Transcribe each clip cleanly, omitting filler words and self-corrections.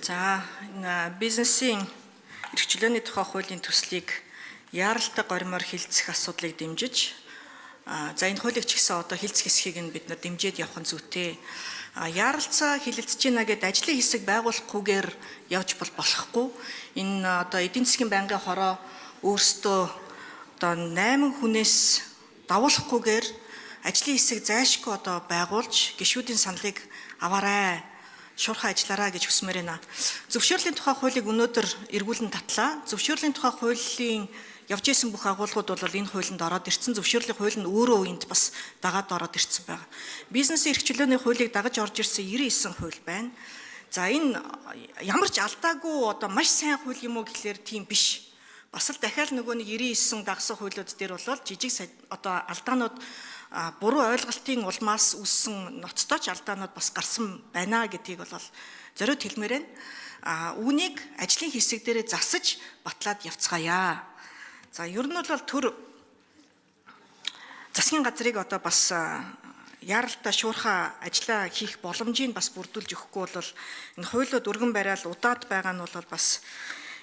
За, энэ бизнесийн эрх чөлөөний тухай хуулийн төслийг яаралтай горимоор хилцэх асуудлыг дэмжиж, за энэ хуулийг ч гэсэн одоо хилцэх хэсгийг нь бид нар дэмжиж явах нь зүйтэй. Яаралцаа хилэлцэж байна гэдээ ажлын хэсэг байгуулахгүйгээр явж болохгүй. Энэ одоо эдийн засгийн байнгын хороо өөрсдөө одоо 8 хүнээс давуулахгүйгээр ажлын хэсэг зайлшгүй одоо байгуулж гишүүдийн саналыг аваарай, шуурхай ажиллаарай гэж хүсмээр байна. Зөвшөөрлийн тухай хуулийг өнөөдөр эргүүлэн татлаа. Зөвшөөрлийн тухай хуулийн явж исэн бүх агуулгууд бол энэ хуулинд ороод ирсэн. Зөвшөөрлийн хууль нь өөрөө энд бас дагаад ороод ирсэн байна. Бизнесийн эрх чөлөөний хуулийг дагаж орж ирсэн 99 хууль байна. За, энэ ямар ч алдаагүй одоо маш сайн хууль юм уу гэхлээр тийм биш. Бас л дахиад нөгөө нэг 99 дагсан хуулиуд дээр бол жижиг одоо алдаанууд, буруу ойлголтын улмаас үүссэн ноцтой ч алдаанууд бас гарсан байна гэдгийг бол зориуд хэлмээр байна. Үүнийг ажлын хэсэг дээрээ засаж батлаад явцгаая. За, ер нь бол төр засгийн газрыг одоо бас яаралтай шуурхай ажлаа хийх боломжийг бас бүрдүүлж өгөхгүй бол энэ хуулиуд өргөн барайл удаад байгаа нь бол бас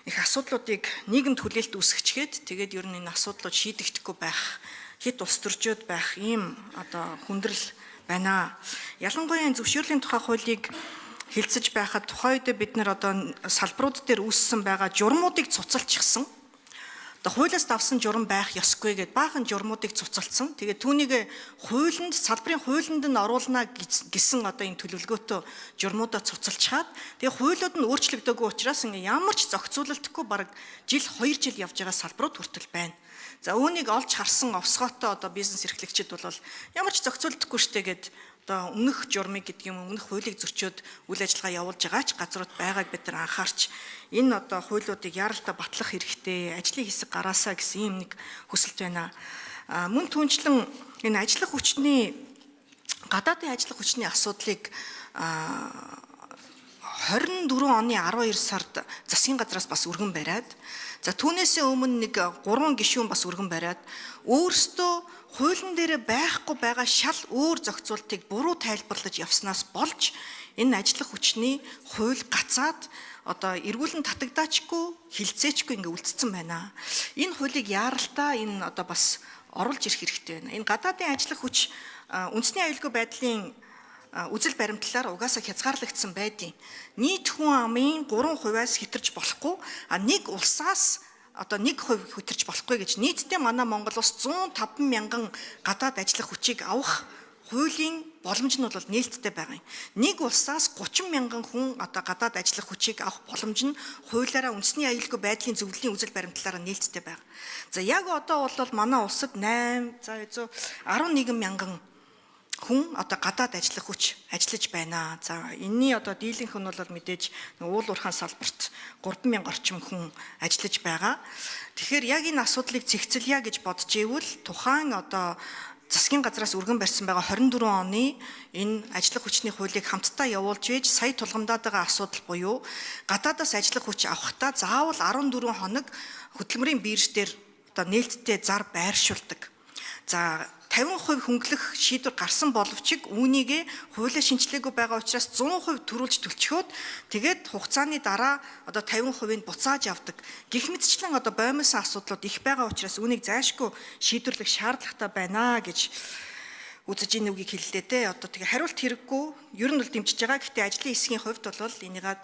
их асуудлуудыг нийгэмд хүлээлт үүсгэчгээд, тэгээд ер нь энэ асуудлууд шийдэгдэхгүй байх, хэд улс төрчөөд байх ийм одоо хүндрэл байна. Ялангуяа энэ зөвшөөрлийн тухай хуулийг хилцэж байхад тухайн үедээ бид нар одоо салбарууд дээр үүссэн байгаа журмуудыг цуцалчихсан. Одоо хуулиас давсан журам байх ёсгүй гэдээ баахан журмуудыг цуцалцсан. Тэгээд түүнийг хуулинд, салбарын хуулинд нь оруулна гэсэн одоо энэ төлөвлөгөөтэй журмуудаа цуцалчхаад, тэгээд хуулиуд нь өөрчлөгдөөгүй учраас ингээ ямар ч зохицуулалтгүй бараг жил 2 жил явж байгаа салбарууд хүртэл байна. За, үүнийг олж харсан овсгоотой одоо бизнес эрхлэгчид бол ямар ч зохицуулдаггүй штэ гэд одоо өмнөх журмыг гэдэг юм, өмнөх хуулийг зөрчөөд үйл ажиллагаа явуулж байгаа ч газрууд байгааг бид нар анхаарч, энэ одоо хуулиудыг яаралтай батлах хэрэгтэй, ажлын хэсэг гараасаа гэсэн ийм нэг хүсэлт байна. Мөн түнчлэн энэ ажиллах хүчний, гадаадын ажиллах хүчний асуудлыг 24 оны 12 сард засгийн газраас бас өргөн бариад, за түүнээсээ өмнө нэг 3 гишүүн бас өргөн бариад, өөрсдөө хуулийн дээр байхгүй байгаа шал өөр зохицуултыг буруу тайлбарлаж явснаас болж энэ ажиллах хүчний хууль гацаад одоо эргүүлэн татагдаачгүй, хилцээчгүй ингээ үлдсэн байна. Энэ хуулийг яаралтай энэ одоо бас оруулж ирэх хэрэгтэй байна. Энэ гадаадын ажиллах хүч үндэсний аюулгүй байдлын үзэл баримтлалаар угаасаа хязгаарлагдсан байдیں۔ Нийт хүн амын 3%-аас хэтэрч болохгүй, а нэг улсаас одоо 1% хэтэрч болохгүй гэж нийтдээ манай Монгол улс 105 мянган гадаад ажиллах хүчийг авах хуулийн боломж нь бол нээлттэй байгаа юм. Нэг улсаас 30 мянган хүн одоо гадаад ажиллах хүчийг авах боломж нь хуулиараа, үндэсний аюулгүй байдлын зөвлөлийн үзэл баримтлалаараа нээлттэй байгаа. За, яг одоо бол манай улсад 8 за 11 мянган хүн одоо гадаад ажиллах хүч ажиллаж байна. За, энэний одоо дийлэнх нь бол мэдээж уул уурхайн салбарт 3000 орчим хүн ажиллаж байгаа. Тэгэхээр яг энэ асуудлыг зэгцэлье гэж бодож ивэл тухайн одоо засгийн газраас өргөн барьсан байгаа 24 оны энэ ажиллах хүчний хуулийг хамтдаа явуулж байж, сая тулгамдаад байгаа асуудал буюу гадаадаас ажиллах хүч авахдаа заавал 14 хоног хөдөлмөрийн бирж дээр одоо нээлттэй зар байршуулдаг. За, 50% хөнгөлөх шийдвэр гарсан боловч үүнийгээ хуулиа шинчлээгүй байгаа учраас 100% төрүүлж төлчхөөд, тэгээд хугацааны дараа одоо 50%-ыг буцааж авдаг. Гэх мэтчлэн одоо боомсон асуудлууд их байгаа учраас үүнийг зайлшгүй шийдвэрлэх шаардлагатай байна гэж үзэж энэ үгийг хэллээ дээ. Одоо тэгээ хариулт хэрэггүй, ер нь бол дэмжиж байгаа. Гэхдээ ажлын хэсгийн хувьд бол энийгээ